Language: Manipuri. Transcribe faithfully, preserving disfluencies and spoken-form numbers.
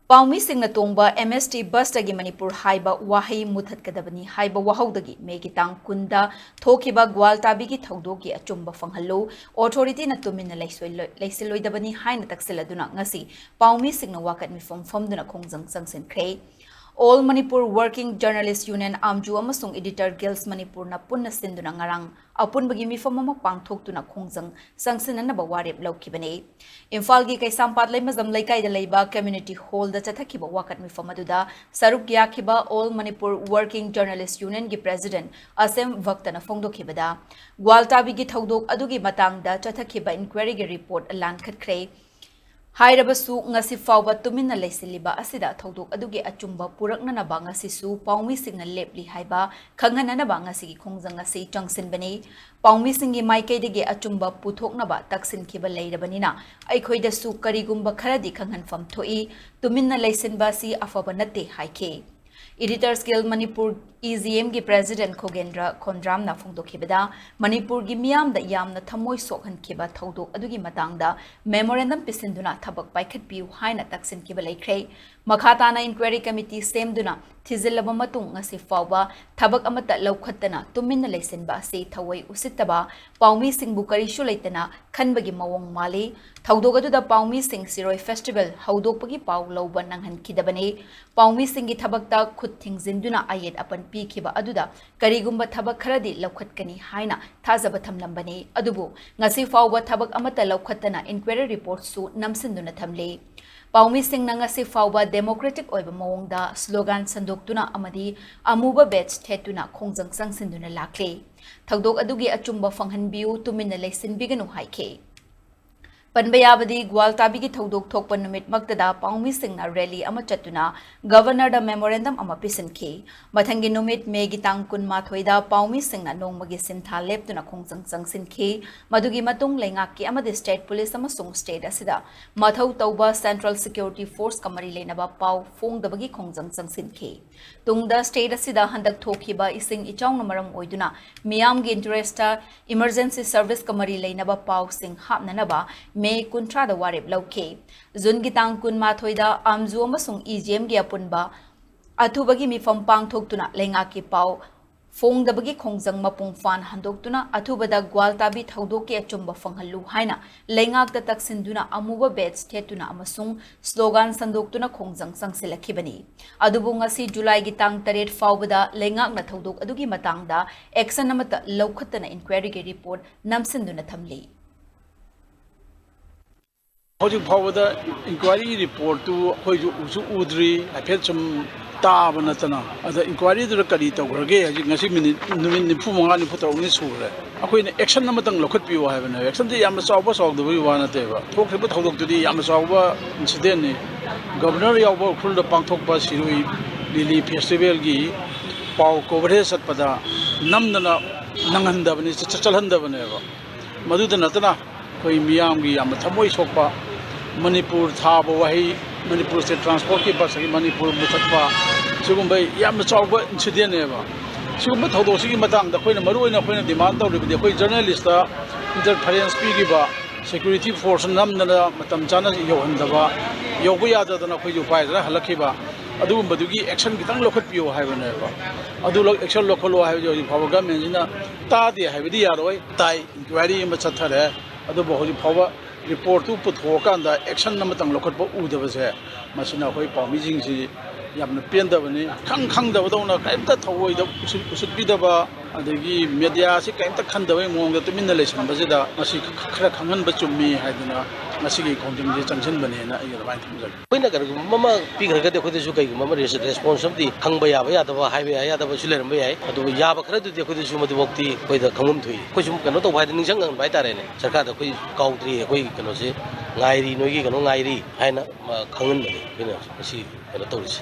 ꯄꯥꯎꯃꯤꯁꯤꯡꯅ ꯇꯣꯡꯕ M S T busꯇꯒꯤ ꯃꯅꯤꯄꯨꯔ ꯍꯥꯏꯕ ꯋꯥꯍꯩ ꯃꯨꯊꯠꯀꯗꯕꯅꯤ ꯍꯥꯏꯕ ꯋꯥꯍꯧꯗꯒꯤ ꯃꯦꯒꯤ ꯇꯥꯡ ꯀꯨꯟꯗ ꯊꯣꯛꯈꯤꯕ ꯒ꯭ꯋꯥꯜꯇꯥꯕꯤꯒꯤ ꯊꯧꯗꯣꯛꯀꯤ ꯑꯆꯨꯝꯕ ꯐꯪꯍꯜꯂꯨ, authorityꯅ ꯇꯨꯃꯤꯟꯅ ꯂꯩꯁꯣꯏ-, ꯂꯩꯁꯤꯜꯂꯣꯏꯗꯕꯅꯤ ꯍꯥꯏꯅ ꯇꯛꯁꯤꯜꯂꯗꯨꯅ ꯉꯁꯤ ꯄꯥꯎꯃꯤꯁꯤꯡꯅ ꯋꯥꯀꯠ ꯃꯤꯐꯝ ꯐꯝꯗꯨꯅ ꯈꯣꯡꯖꯪ ꯆꯪꯁꯤꯟꯈ꯭ꯔꯦ꯫ All Manipur Working Journalist Union, AMJU, ꯑꯃꯁꯨꯡ Editor Guilds ꯃꯅꯤꯄꯨꯔꯅ ꯄꯨꯟꯅ ꯁꯤꯟꯗꯨꯅ ꯉꯔꯥꯡ ꯑꯄꯨꯟꯕꯒꯤ ꯃꯤꯐꯝ ꯑꯃ ꯄꯥꯡꯊꯣꯛꯇꯨꯅ ꯈꯣꯡꯖꯪ ꯆꯪꯁꯤꯟꯅꯅꯕ ꯋꯥꯔꯦꯞ ꯂꯧꯈꯤꯕꯅꯤ꯫ ꯏꯝꯐꯥꯜꯒꯤ ꯀꯩꯁꯥꯝꯄꯥꯠ ꯂꯩꯃꯖꯝ ꯂꯩꯀꯥꯏꯗ ꯂꯩꯕ community hallꯗ ꯆꯠꯊꯈꯤꯕ ꯋꯥꯀꯠ ꯃꯤꯐꯝ ꯑꯗꯨꯗ ꯁꯔꯨꯛ ꯌꯥꯈꯤꯕ All Manipur Working Journalist Unionꯒꯤ president ꯑꯁꯦꯝ ꯚꯛꯇꯅ ꯐꯣꯡꯗꯣꯛꯈꯤꯕꯗ, ꯒ꯭ꯋꯥꯜꯇꯥꯕꯤꯒꯤ ꯊꯧꯗꯣꯛ ꯑꯗꯨꯒꯤ ꯃꯇꯥꯡꯗ ꯆꯠꯊꯈꯤꯕ inquiryꯒꯤ report ꯂꯥꯟꯈꯠꯈ꯭ꯔꯦ ꯍꯥꯏꯔꯕꯁꯨ, ꯉꯁꯤ ꯐꯥꯎꯕ ꯇꯨꯃꯤꯟꯅ ꯂꯩꯁꯤꯜꯂꯤꯕ ꯑꯁꯤꯗ ꯊꯧꯗꯣꯛ ꯑꯗꯨꯒꯤ ꯑꯆꯨꯝꯕ ꯄꯨꯔꯛꯅꯅꯕ ꯉꯁꯤꯁꯨ ꯄꯥꯎꯃꯤꯁꯤꯡꯅ ꯂꯦꯞꯂꯤ ꯍꯥꯏꯕ ꯈꯪꯍꯟꯅꯅꯕ ꯉꯁꯤꯒꯤ ꯈꯣꯡꯖꯪ ꯑꯁꯤ ꯆꯪꯁꯤꯟꯕꯅꯤ꯫ ꯄꯥꯎꯃꯤꯁꯤꯡꯒꯤ ꯃꯥꯏꯀꯩꯗꯒꯤ ꯑꯆꯨꯝꯕ ꯄꯨꯊꯣꯛꯅꯕ ꯇꯛꯁꯤꯟꯈꯤꯕ ꯂꯩꯔꯕꯅꯤꯅ, ꯑꯩꯈꯣꯏꯗꯁꯨ ꯀꯔꯤꯒꯨꯝꯕ ꯈꯔꯗꯤ ꯈꯪꯍꯟꯐꯝ ꯊꯣꯛꯏ꯫ ꯇꯨꯃꯤꯟꯅ ꯂꯩꯁꯤꯟꯕ ꯑꯁꯤ ꯑꯐꯕ ꯅꯠꯇꯦ ꯍꯥꯏꯈꯤ꯫ Editors Guild ꯃꯅꯤꯄꯨꯔ, EGMꯒꯤ president ꯈꯣꯒꯦꯟꯗ꯭ꯔ ꯈꯣꯟꯗ꯭ꯔꯥꯝꯅ ꯐꯣꯡꯗꯣꯛꯈꯤꯕꯗ, ꯃꯅꯤꯄꯨꯔꯒꯤ ꯃꯤꯌꯥꯝꯗ ꯌꯥꯝꯅ ꯊꯃꯣꯏ ꯁꯣꯛꯍꯟꯈꯤꯕ ꯊꯧꯗꯣꯛ ꯑꯗꯨꯒꯤ ꯃꯇꯥꯡꯗ memorandum ꯄꯤꯁꯤꯟꯗꯨꯅ ꯊꯕꯛ ꯄꯥꯏꯈꯠꯄꯤꯌꯨ ꯍꯥꯏꯅ ꯇꯛꯁꯤꯟꯈꯤꯕ ꯂꯩꯈ꯭ꯔꯦ꯫ ꯃꯈꯥ ꯇꯥꯅ inquiry committee ꯁꯦꯝꯗꯨꯅ ꯊꯤꯖꯤꯜꯂꯕ ꯃꯇꯨꯡ ꯉꯁꯤ ꯐꯥꯎꯕ ꯊꯕꯛ ꯑꯃꯠꯇ ꯂꯧꯈꯠꯇꯅ ꯇꯨꯃꯤꯟꯅ ꯂꯩꯁꯤꯟꯕ ꯑꯁꯤ ꯊꯑꯣꯏ ꯎꯁꯤꯠꯇꯕ, ꯄꯥꯎꯃꯤꯁꯤꯡꯕꯨ ꯀꯔꯤꯁꯨ ꯂꯩꯇꯅ ꯈꯟꯕꯒꯤ ꯃꯑꯣꯡ ꯃꯥꯜꯂꯤ꯫ ꯊꯧꯗꯣꯛ ꯑꯗꯨꯗ ꯄꯥꯎꯃꯤꯁꯤꯡ ꯁꯤꯔꯣꯏ festival ꯍꯧꯗꯣꯛꯄꯒꯤ ꯄꯥꯎ ꯂꯧꯕ ꯅꯪꯍꯟꯈꯤꯗꯕꯅꯤ꯫ ꯄꯥꯎꯃꯤꯁꯤꯡꯒꯤ ꯊꯕꯛꯇ ꯈꯨꯠ ꯊꯤꯡꯖꯤꯟꯗꯨꯅ ꯑꯌꯦꯠ ꯑꯄꯟ ꯄꯤꯈꯤꯕ ꯑꯗꯨꯗ ꯀꯔꯤꯒꯨꯝꯕ ꯊꯕꯛ ꯈꯔꯗꯤ ꯂꯧꯈꯠꯀꯅꯤ ꯍꯥꯏꯅ ꯊꯥꯖꯕ ꯊꯝꯂꯝꯕꯅꯤ꯫ ꯑꯗꯨꯕꯨ ꯉꯁꯤ ꯐꯥꯎꯕ ꯊꯕꯛ ꯑꯃꯠꯇ ꯂꯧꯈꯠꯇꯅ inquiry reportꯁꯨ ꯅꯝꯁꯤꯟꯗꯨꯅ ꯊꯝꯂꯤ꯫ ꯄꯥꯎꯃꯤꯁꯤꯡꯅ ꯉꯁꯤ ꯐꯥꯎꯕ democratic ꯑꯣꯏꯕ ꯃꯑꯣꯡꯗ slogan ꯁꯟꯗꯣꯛꯇꯨꯅ ꯑꯃꯗꯤ ꯑꯃꯨꯕ badge ꯊꯦꯠꯇꯨꯅ ꯈꯣꯡꯖꯪ ꯆꯪꯁꯤꯟꯗꯨꯅ ꯂꯥꯛꯂꯤ꯫ ꯊꯧꯗꯣꯛ ꯑꯗꯨꯒꯤ ꯑꯆꯨꯝꯕ ꯐꯪꯍꯟꯕꯤꯌꯨ, ꯇꯨꯃꯤꯟꯅ ꯂꯩꯁꯤꯟꯕꯤꯒꯅꯨ ꯍꯥꯏꯈꯤ꯫ ꯄꯟꯕ ꯌꯥꯕꯗꯤ, ꯒ꯭ꯋꯥꯜꯇꯥꯕꯤꯒꯤ ꯊꯧꯗꯣꯛ ꯊꯣꯛꯄ ꯅꯨꯃꯤꯠꯃꯛꯇꯗ ꯄꯥꯎꯃꯤꯁꯤꯡꯅ rally ꯑꯃ ꯆꯠꯇꯨꯅ governorꯗ memorandum ꯑꯃ ꯄꯤꯁꯤꯟꯈꯤ꯫ ꯃꯊꯪꯒꯤ ꯅꯨꯃꯤꯠ, ꯃꯦꯒꯤ ꯇꯥꯡ ꯀꯨꯟꯃꯥꯊꯣꯏꯗ ꯄꯥꯎꯃꯤꯁꯤꯡꯅ ꯅꯣꯡꯃꯒꯤ ꯁꯤꯟꯊꯥ ꯂꯦꯞꯇꯨꯅ ꯈꯣꯡꯖꯪ ꯆꯪꯁꯤꯟꯈꯤ꯫ ꯃꯗꯨꯒꯤ ꯃꯇꯨꯡ ꯂꯩꯉꯥꯛꯀꯤ ꯑꯃꯗꯤ state police ꯑꯃꯁꯨꯡ state ꯑꯁꯤꯗ ꯃꯊꯧ ꯇꯧꯕ central security forceꯀ ꯃꯔꯤ ꯂꯩꯅꯕ ꯄꯥꯎ ꯐꯣꯡꯗꯕꯒꯤ ꯈꯣꯡꯖꯪ ꯆꯪꯁꯤꯟꯈꯤ꯫ ꯇꯨꯡꯗ state ꯑꯁꯤꯗ ꯍꯟꯗꯛ ꯊꯣꯛꯈꯤꯕ ꯏꯁꯤꯡ ꯏꯆꯥꯎꯅ ꯃꯔꯝ ꯑꯣꯏꯗꯨꯅ ꯃꯤꯌꯥꯝꯒꯤ interestꯇ emergency serviceꯀ ꯃꯔꯤ ꯂꯩꯅꯕ ꯄꯥꯎꯁꯤꯡ ꯍꯥꯞꯅꯅꯕ ꯃꯦ ꯀꯨꯟꯊ꯭ꯔꯥꯗ ꯋꯥꯔꯦꯞ ꯂꯧꯈꯤ꯫ ꯖꯨꯟꯒꯤ ꯇꯥꯡ ꯀꯨꯟꯃꯥꯊꯣꯏꯗ ꯑꯥꯝꯖꯨ ꯑꯃꯁꯨꯡ ꯏ ꯖꯤ ꯑꯦꯝꯒꯤ ꯑꯄꯨꯟꯕ ꯑꯊꯨꯕꯒꯤ ꯃꯤꯐꯝ ꯄꯥꯡꯊꯣꯛꯇꯨꯅ ꯂꯩꯉꯥꯛꯀꯤ ꯄꯥꯎ ꯐꯣꯡꯗꯕꯒꯤ ꯈꯣꯡꯖꯪ ꯃꯄꯨꯡ ꯐꯥꯅ ꯍꯟꯗꯣꯛꯇꯨꯅ ꯑꯊꯨꯕꯗ ꯒ꯭ꯋꯥꯜꯇꯥꯕꯤ ꯊꯧꯗꯣꯛꯀꯤ ꯑꯆꯨꯝꯕ ꯐꯪꯍꯜꯂꯨ ꯍꯥꯏꯅ ꯂꯩꯉꯥꯛꯇ ꯇꯛꯁꯤꯟꯗꯨꯅ ꯑꯃꯨꯕ ꯕꯦꯖ ꯊꯦꯠꯇꯨꯅ ꯑꯃꯁꯨꯡ ꯁ꯭ꯂꯣꯒꯥꯟ ꯁꯟꯗꯣꯛꯇꯨꯅ ꯈꯣꯡꯖꯪ ꯆꯪꯁꯤꯜꯂꯛꯈꯤꯕꯅꯤ꯫ ꯑꯗꯨꯕꯨ ꯉꯁꯤ ꯖꯨꯂꯥꯏꯒꯤ ꯇꯥꯡ ꯇꯔꯦꯠ ꯐꯥꯎꯕꯗ ꯂꯩꯉꯥꯛꯅ ꯊꯧꯗꯣꯛ ꯑꯗꯨꯒꯤ ꯃꯇꯥꯡꯗ action ꯑꯃꯠꯇ ꯂꯧꯈꯠꯇꯅ inquiryꯒꯤ report ꯅꯝꯁꯤꯟꯗꯨꯅ ꯊꯝꯂꯤ꯫ ꯍꯧꯖꯤꯛ ꯐꯥꯎꯕꯗ inquiry reportꯇꯨ ꯑꯩꯈꯣꯏꯁꯨ ꯎꯁꯨ ꯎꯗ꯭ꯔꯤ, ꯍꯥꯏꯐꯦꯠ ꯁꯨꯝ ꯇꯥꯕ ꯅꯠꯇꯅ꯫ ꯑꯗ inquiryꯗꯨꯗ ꯀꯔꯤ ꯇꯧꯈ꯭ꯔꯒꯦ? ꯍꯧꯖꯤꯛ ꯉꯁꯤ ꯃꯤꯅꯤꯠ, ꯅꯨꯃꯤꯠ ꯅꯤꯐꯨ ꯃꯉꯥ, ꯅꯤꯐꯨ ꯇꯔꯨꯛꯅꯤ ꯁꯨꯈ꯭ꯔꯦ꯫ ꯑꯩꯈꯣꯏꯅ action ꯑꯃꯇꯪ ꯂꯧꯈꯠꯄꯤꯌꯨ ꯍꯥꯏꯕꯅꯦ꯫ Actionꯁꯦ ꯌꯥꯝꯅ ꯆꯥꯎꯕ ꯆꯥꯎꯗꯕꯒꯤ ꯋꯥ ꯅꯠꯇꯦꯕ꯫ ꯊꯣꯛꯈ꯭ꯔꯤꯕ ꯊꯧꯗꯣꯛꯇꯨꯗꯤ ꯌꯥꯝꯅ ꯆꯥꯎꯕ incidentꯅꯤ꯫ Governor ꯌꯥꯎꯕ ꯎꯈ꯭ꯔꯨꯜꯗ ꯄꯥꯡꯊꯣꯛꯄ ꯁꯤꯔꯣꯏ ꯂꯤꯂꯤ festivalꯒꯤ ꯄꯥꯎ coverage ꯆꯠꯄꯗ ꯅꯝꯗꯅ ꯅꯪꯍꯟꯗꯕꯅꯤ, ꯆꯠ-, ꯆꯠꯍꯟꯗꯕꯅꯦꯕ꯫ ꯃꯗꯨꯗ ꯅꯠꯇꯅ ꯑꯩꯈꯣꯏ ꯃꯤꯌꯥꯝꯒꯤ ꯌꯥꯝꯅ ꯊꯃꯣꯏ ꯁꯣꯛꯄ, ꯃꯅꯤꯄꯨꯔ ꯊꯥꯕ ꯋꯥꯍꯩ, ꯃꯅꯤꯄꯨꯔ state transportꯀꯤ busꯇꯒꯤ ꯃꯅꯤꯄꯨꯔ ꯃꯨꯊꯠꯄ, ꯁꯤꯒꯨꯝꯕ ꯌꯥꯝꯅ ꯆꯥꯎꯕ incidentꯅꯦꯕ꯫ ꯁꯤꯒꯨꯝꯕ ꯊꯧꯗꯣꯛꯁꯤꯒꯤ ꯃꯇꯥꯡꯗ ꯑꯩꯈꯣꯏꯅ ꯃꯔꯨ ꯑꯣꯏꯅ ꯑꯩꯈꯣꯏꯅ demand ꯇꯧꯔꯤꯕꯗꯤ ꯑꯩꯈꯣꯏ journalistꯇ interference ꯄꯤꯈꯤꯕ, security force ꯅꯝꯗꯅ ꯃꯇꯝ ꯆꯥꯅ ꯌꯧꯍꯟꯗꯕ, ꯌꯧꯕ ꯌꯥꯗꯗꯅ ꯑꯩꯈꯣꯏꯁꯨ ꯎꯄꯥꯏ ꯂꯩꯇꯅ ꯍꯜꯂꯛꯈꯤꯕ, ꯑꯗꯨꯒꯨꯝꯕꯗꯨꯒꯤ action ꯈꯤꯇꯪ ꯂꯧꯈꯠꯄꯤꯌꯨ ꯍꯥꯏꯕꯅꯦꯕ꯫ ꯑꯗꯨ ꯂꯧ-, action ꯂꯧꯈꯠꯂꯣ ꯍꯥꯏꯕꯗꯤ ꯍꯧꯖꯤꯛ ꯐꯥꯎꯕ governmentꯁꯤꯅ ꯇꯥꯗꯦ ꯍꯥꯏꯕꯗꯤ ꯌꯥꯔꯣꯏ, ꯇꯥꯏ, inquiry ꯑꯃ ꯆꯠꯊꯔꯦ, ꯑꯗꯨꯕꯨ ꯍꯧꯖꯤꯛ ꯐꯥꯎꯕ reportꯇꯨ ꯄꯨꯊꯣꯛꯑꯀꯥꯟꯗ action ꯑꯃꯇꯪ ꯂꯧꯈꯠꯄ ꯎꯗꯕꯁꯦ, ꯃꯁꯤꯅ ꯑꯩꯈꯣꯏ ꯄꯥꯎꯃꯤꯁꯤꯡꯁꯤ ꯌꯥꯝꯅ ꯄꯦꯟꯗꯕꯅꯤ꯫ ꯈꯪ ꯈꯪꯗꯕꯗꯧꯅ ꯀꯔꯤꯝꯇ ꯊꯧꯑꯣꯏꯗ ꯎꯁꯤꯠ-, ꯎꯁꯤꯠꯄꯤꯗꯕ, ꯑꯗꯒꯤ mediaꯁꯤ ꯀꯔꯤꯝꯇ ꯈꯟꯗꯕꯒꯤ ꯃꯑꯣꯡꯗ ꯇꯨꯃꯤꯟꯅ ꯂꯩꯁꯟꯕꯁꯤꯗ ꯃꯁꯤ ꯈ-, ꯈꯔ ꯈꯪꯍꯟꯕ ꯆꯨꯝꯃꯤ ꯍꯥꯏꯗꯅ ꯉꯁꯤꯒꯤ ꯈꯣꯡꯖꯪꯁꯤ ꯆꯪꯁꯤꯟꯕꯅꯦꯅ ꯑꯩ ꯑꯗꯨꯃꯥꯏꯅ ꯊꯝꯖꯒꯦ꯫ ꯑꯩꯈꯣꯏꯅ ꯀꯔꯤꯒꯨꯝꯕ ꯑꯃ ꯄꯤꯈ꯭ꯔꯒꯗꯤ ꯑꯩꯈꯣꯏꯗꯁꯨ ꯀꯩꯒꯨꯝꯕ ꯑꯃ ꯔꯦꯁ-, response ꯑꯃꯗꯤ ꯈꯪꯕ ꯌꯥꯕ ꯌꯥꯗꯕ, ꯍꯥꯏꯕ ꯌꯥ ꯌꯥꯗꯕꯁꯨ ꯂꯩꯔꯝꯕ ꯌꯥꯏ꯫ ꯑꯗꯨꯕꯨ ꯌꯥꯕ ꯈꯔꯗꯨꯗꯤ ꯑꯩꯈꯣꯏꯗꯁꯨ ꯃꯗꯨꯐꯥꯎꯗꯤ ꯑꯩꯈꯣꯏꯗ ꯈꯪꯐꯝ ꯊꯣꯛꯏ꯫ ꯑꯩꯈꯣꯏ ꯁꯨꯝ ꯀꯩꯅꯣ ꯇꯧꯕ ꯍꯥꯏꯗꯤ ꯅꯤꯡꯁꯤꯡ ꯉꯝꯕ ꯍꯥꯏꯇꯥꯔꯦꯅꯦ꯫ ꯁꯔꯀꯥꯔꯗ ꯑꯩꯈꯣꯏ ꯀꯥꯎꯗ꯭ꯔꯤ, ꯑꯩꯈꯣꯏ ꯀꯩꯅꯣꯁꯦ ꯉꯥꯏꯔꯤ, ꯅꯣꯏꯒꯤ ꯀꯩꯅꯣ ꯉꯥꯏꯔꯤ ꯍꯥꯏꯅ, ꯑ, ꯈꯪꯍꯟꯕꯅꯤ ꯑꯩꯈꯣꯏꯅ ꯉꯁꯤ ꯀꯩꯅꯣ ꯇꯧꯔꯤꯁꯦ꯫